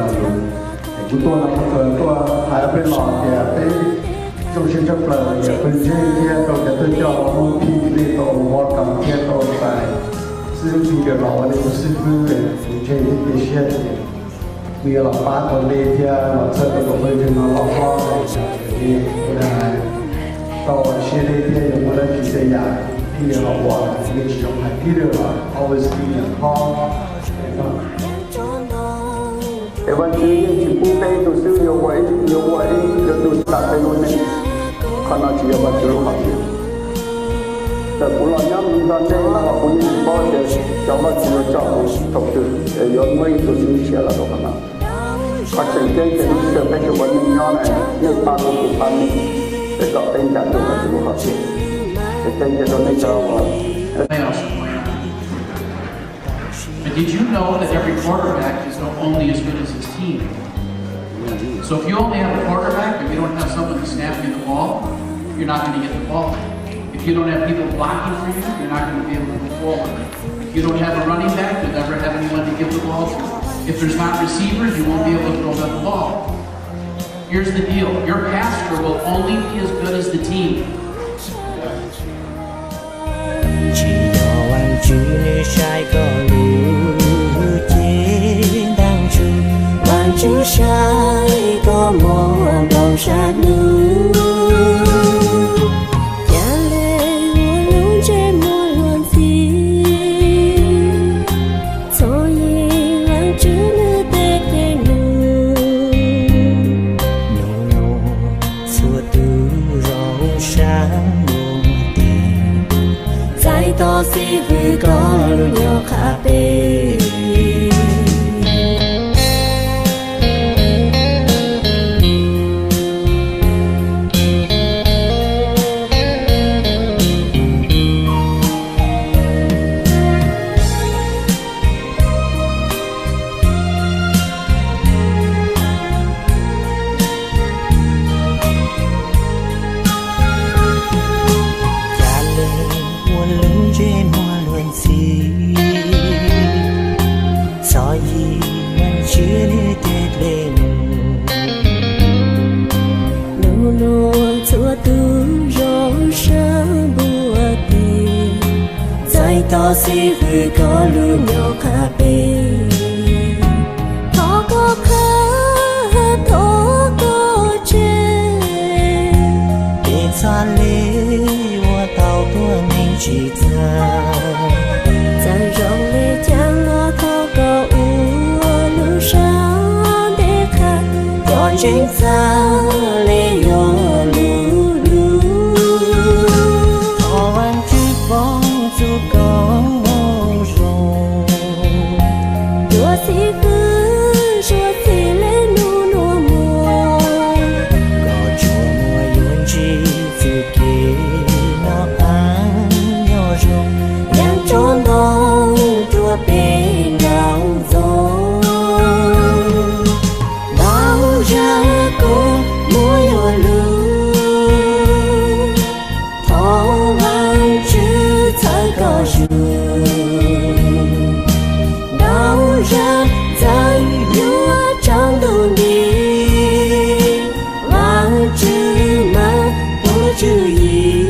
Kuv tuaj no kuv txawm tuaj hais rau peb los tias peb zoo siab tshaj plaws tias pawg ntseeg thiab rau cov tuaj coj muaj phij li tau ua kam thiab tau txais xib hwb Peter los ua nej tus xib hwb, kuv ntseeg thiab cia siab tias nws yuav los pab tau nej thiab los txhawb tau tus pawg ntseeg no loj hlob li. Tau siab nej thiab yuav muaj dab tsi tej yam nej yuav los ua, nej tsis zoo hais Peter los always be a part. Es Vajtswv yeej tsis pub peb ib tug xwb yuav ua ib, yuav ua ib, yuav tus tas peb lub neej. Qhov no tsis yog Vajtswv lub hom phiaj. Txawm kuv los nyob mus nrog nej no los kuv yeej tsis paub tias cov Vajtswv yuav coj kuv thaum twg es yuav muaj ib tug xwb nrhiav los rau qhov no. Qhov tseem ceeb ces lub sij hawm peb tseem ua neej nyob na, nej pab kuv kuv pab nej, es kom peb ncaim tau Vajtswv lub hom phiaj. Es thank you rau nej cov uas But did you know that every quarterback is only as good as his team? So if you only have a quarterback and you don't have someone to snap you the ball, you're not going to get the ball. If you don't have people blocking for you, you're not going to be able to move forward. If you don't have a running back, you'll never have anyone to give the ball to. If there's not receivers, you won't be able to throw them the ball. Here's the deal. Your pastor will only be as good as the team. Tsis yog Vajtswv nws saib koj lub cev ntaj ntsug, Vajtswv saib koj muaj nplooj sab hnub. Cas le ua lub ntsej muag luag ntxhi, txom nyem Vajtswv nws tej kev nug. Nug txhua tus zoo sab ntuj tes, txais tos xib hwb koj lub nyuag qhab pes. Cas le ua lub ntsej muag luag ntxhi, txom nyem Vajtswv nws tej kev nug. Nug nug txhua tus zoo sab ntuj tes, txais tos xib hwb koj lub nyuag qhab pes. Thov koj qha, thov koj tseg, peb txhaj le ua tau tuab neeg tsim txom. Txawm zoo li cas los thov koj ua lub sab ntev qha, cov ntseeg txhaj le yuav lub lub. Thov Vajtswv foom txug koob hmoov zoo, yuav xib hwb suav txij le nug nua muag, kom tsuas muaj yuav ntsib txuj kev noj qab nyob zoo, yeej tso ntoo rua peb nraum zoov. Ntau zag kuj muaj yuav lub, thov Vajtswv txhawb koj zug. Ntau zag txawm yuav tsaus ntuj nti, Vajtswv mas tus tswv yim.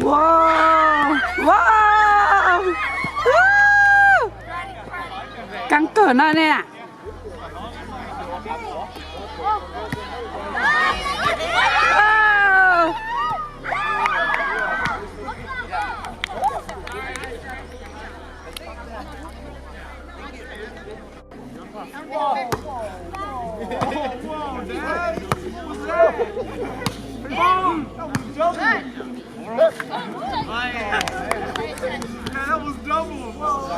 Wow, wow, woo, căng cỏ no nè. Wow. Whoa, Dad. What was that? Boom! That was double. Yeah, that was double. Whoa.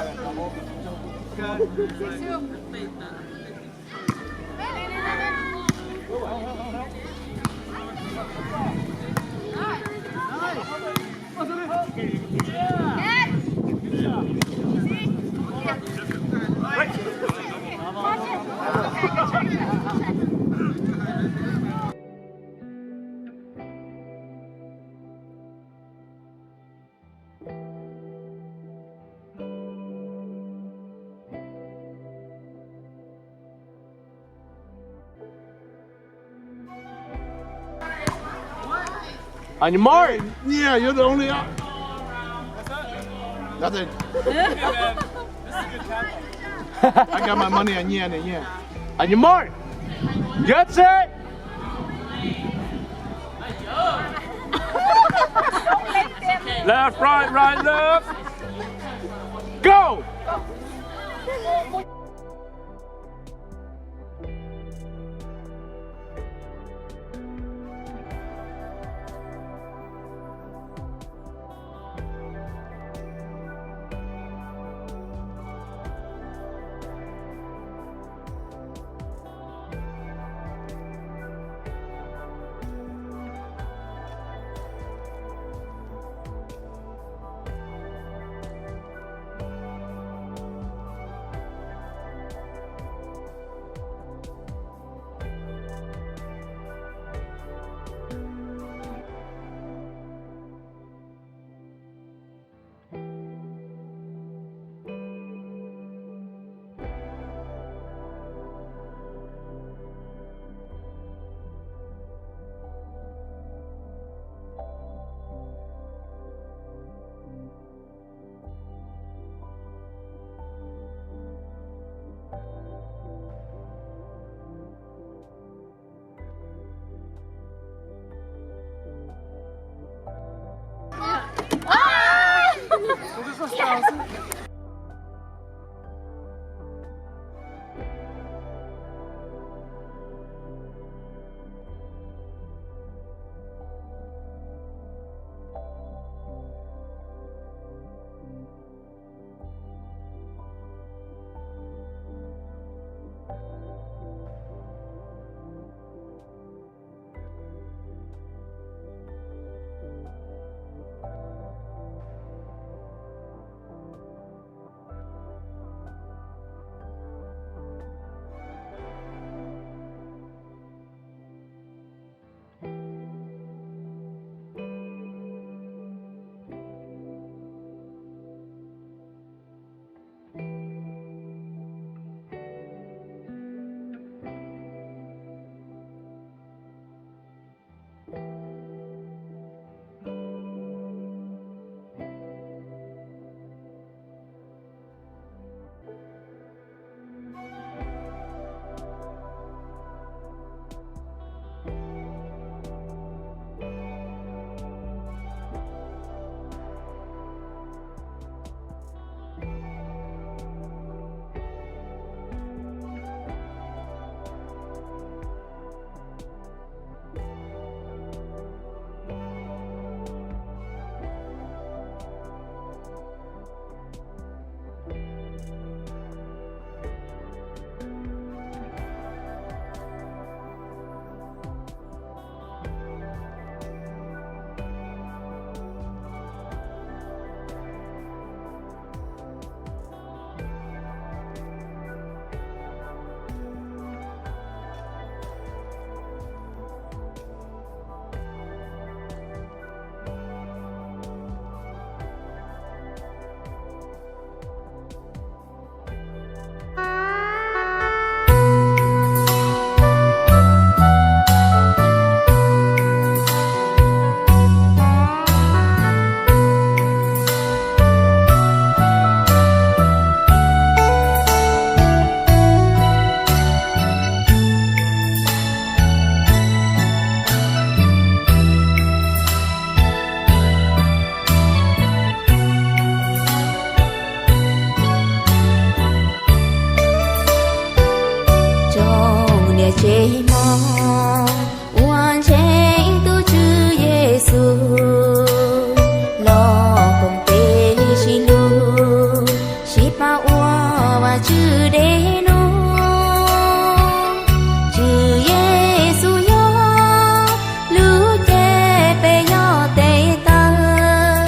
On your mark. Yeah, you're the only. Nothing. I got my money on Nyiaj, Nyiaj. On your mark. Get set. Left, right, right, left. Go. Niam tsev hmoob uas ntseeg tus Tswv Yexus los koom tes sib hlub, sib pab ua Vajtswv dej num. Tswv Yexus yog lub caij peb yog tes taw,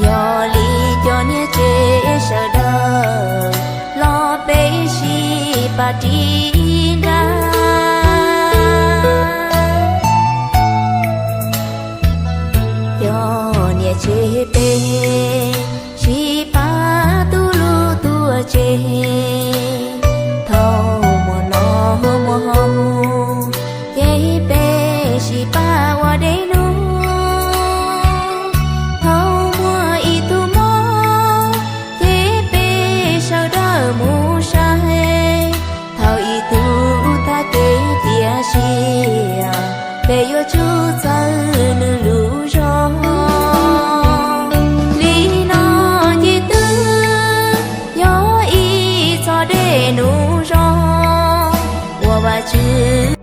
yog li cov niam tsev sawv daws los peb sib pab ris nra. Cov niam tsev peb sib pab tu lub tuam tsev, thaum muaj noj muaj haus ces peb sib pab ua dej num. Thaum muaj ib tug mob ces peb sawv daws mus saib, thaum ib tug thaj kev tiav siab, peb yuav tsum txhawb nws lub zog. Li no ces twb yog ib txoj dej num zoo uas Vajtswv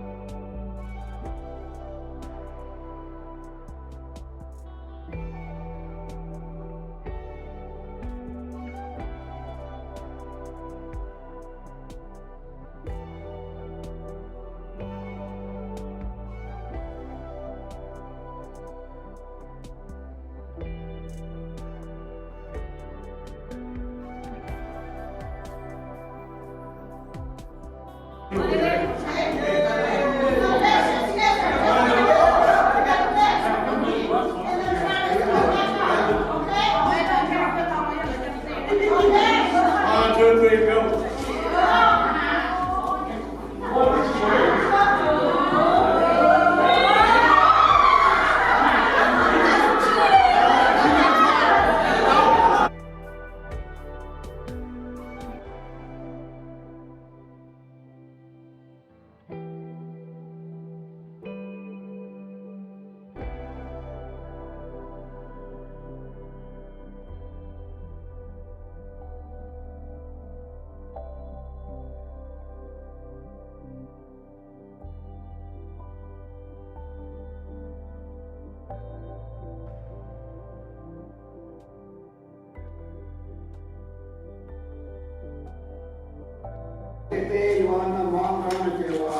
Peb yuav noj mov no ces ua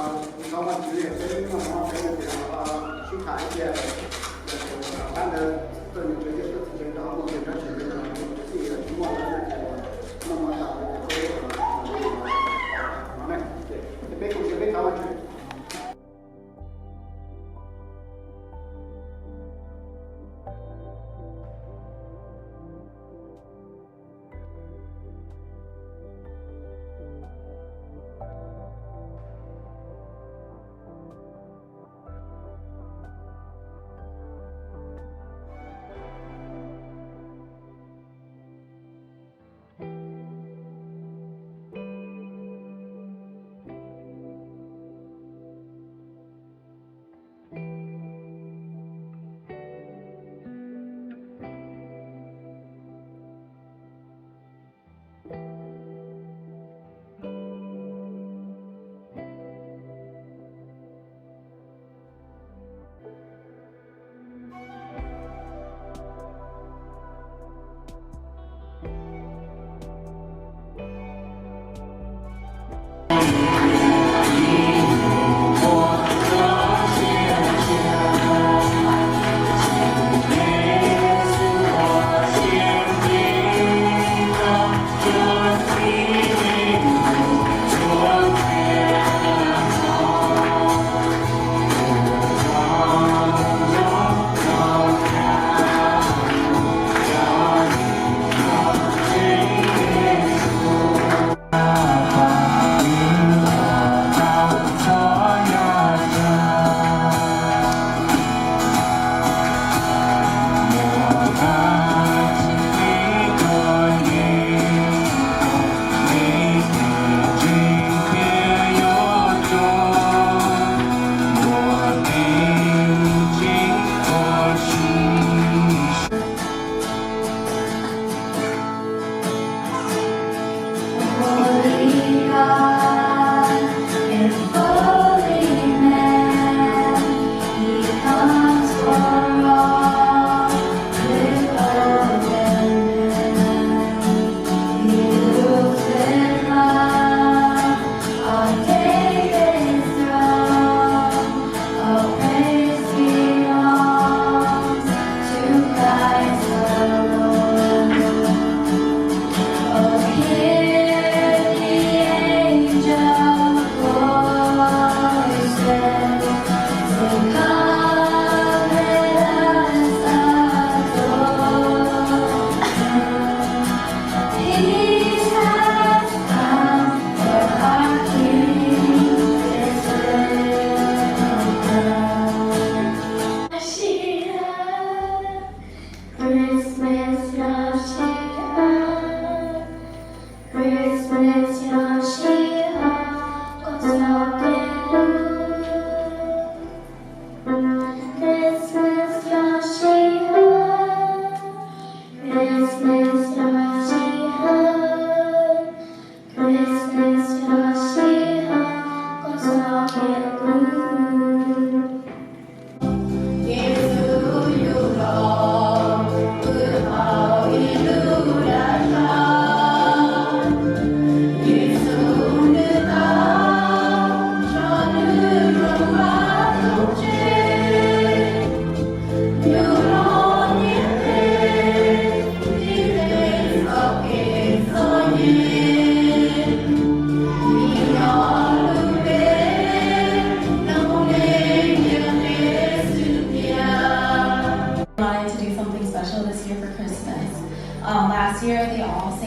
thov Vajtswv, peb noj mov peb no ces sib tham ib pliag, pab ntawd tuaj nws tsev, tuaj txiv tsev rau hauv mus ces rab tsev, tsis muaj lawm ces noj mov tas ces peb, peb kuj peb thov Vajtswv.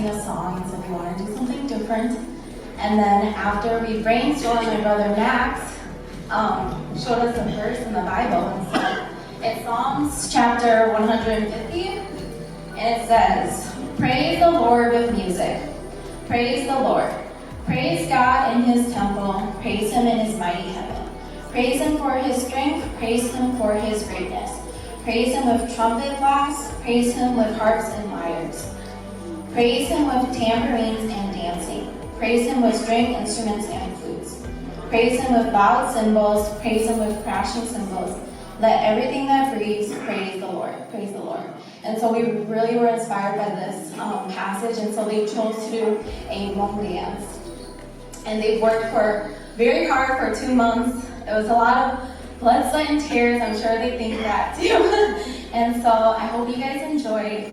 a song, and so we want to do something different. And then after we brainstormed, my brother Max um, showed us a verse in the Bible. And so it's Psalms chapter one hundred fifty, and it says, "Praise the Lord with music. Praise the Lord. Praise God in his temple. Praise him in his mighty heaven. Praise him for his strength. Praise him for his greatness. Praise him with trumpet blasts. Praise him with harps and lyres. Praise him with tambourines and dancing. Praise him with string instruments and flutes. Praise him with loud cymbals. Praise him with crashing cymbals. Let everything that breathes praise the Lord." Praise the Lord. And so we really were inspired by this um, passage, and so they chose to do a Hmong dance. And they worked for very hard for two months. It was a lot of blood, sweat, and tears. I'm sure they think that too. And so I hope you guys enjoy.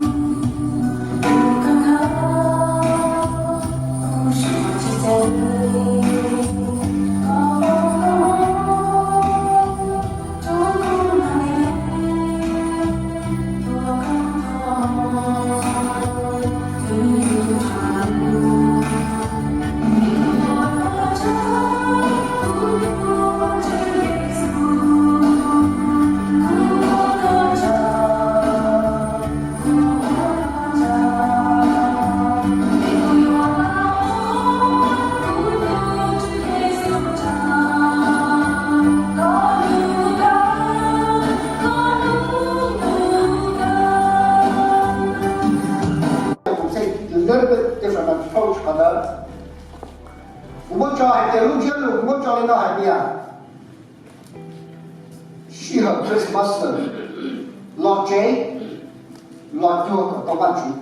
Kuv muab tso hais tias lub ntsiab lus, kuv muab tso li no hais tias, sij hawm Christmas lawm, los tsev, los cuag kom tau Vajtswv.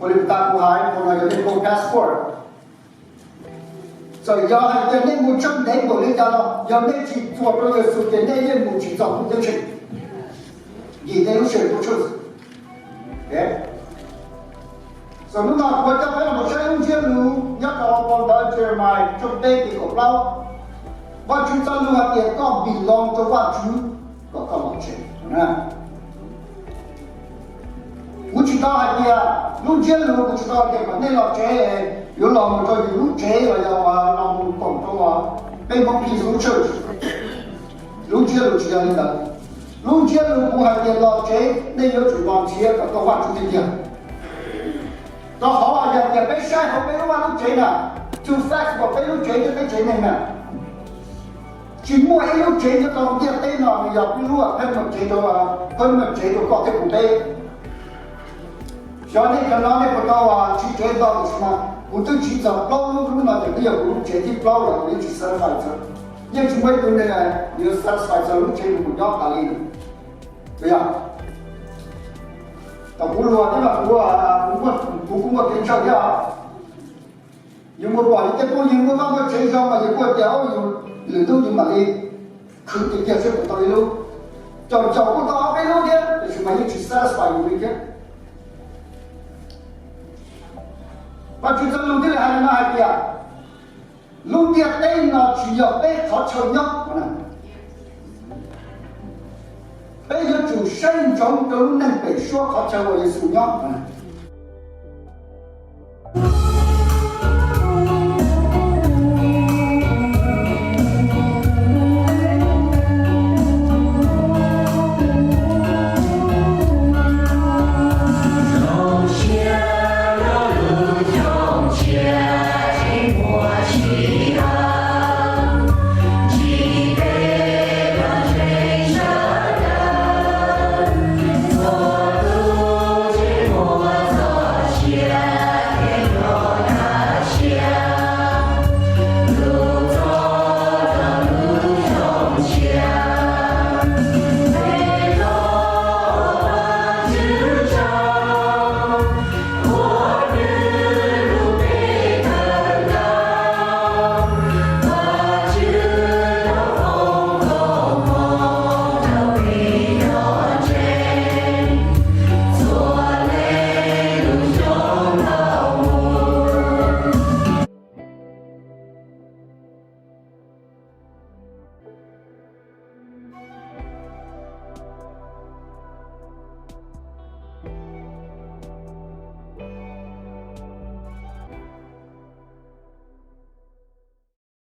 Ua li tas kuv hais, qhov no yog nej passport. Txawm yog hais tias nej mus tsawg ntev npaum li cas los yog nej tsis txuas rau Yexus ces nej yeej mus tsis txog lub teb chaws. Yim nej lub sij hawm tuaj tshwj. Txawm hnub no kuv coj peb los saib lub ntsiab lus nyob rau hauv phau ntawv Jeremiah tshooj peb nqe kaum plaub. Vajtswv txoj lus hais tias koj belong rau Vajtswv kom koj los tsev. Kuv tsis tau hais tias lub ntsiab lus, kuv tsis tau hais tias kom nej los tsev, yuav los mus rau yus lub tsev los yog los mus koom rau peb Hmoob Peace lub church. Lub ntsiab lus tsis yog li ntawd. Lub ntsiab lus kuv hais tias los tsev, nej yuav tsum los nrhiav kom tau Vajtswv tiag tiag. Rau qhov yog tias peb saib hauv peb lub vaj lub tsev na, too flexible peb lub tsev thiab peb tsev neeg na. Tsis muaj ib lub tsev nyob rau ntiaj teb no nws yog peb lub permanent tsev rau, permanent tsev rau koj thiab kuv peb. Xyov nej cov no nej puas tau siv tsev ntau tab sis mas kuv twb siv txog plaub lub, lub no ces twb yog kuv lub tsev thib plaub los kuv yeej tsis satisfy txog. Yeej tsis muaj ib tug neeg yuav satisfy txog lub tsev uas kuv nyob tas li. Puas yog? Thaum kuv hluas thiab mas kuv, kuv kuj muaj kev ntshaw thiab. Yus mus pom yus tej phooj ywg muaj vaj muaj tsev zoo mas yus kuj tias, yus lwm hnub yus mam li khwv tiag tiag seb puas tau ib lub. Caum caum kuj tau ob peb lub thiab, tiam sis mas yeej tsis satisfy yus li thiab. Vajtswv txoj lus thiaj li hais li no hais tias, lub ntiaj teb no tsis yog peb qhov chaw nyob. Peb yuav tsum saib ntsoov rau lub neej pem suab qhov chaw uas Yexus nyob.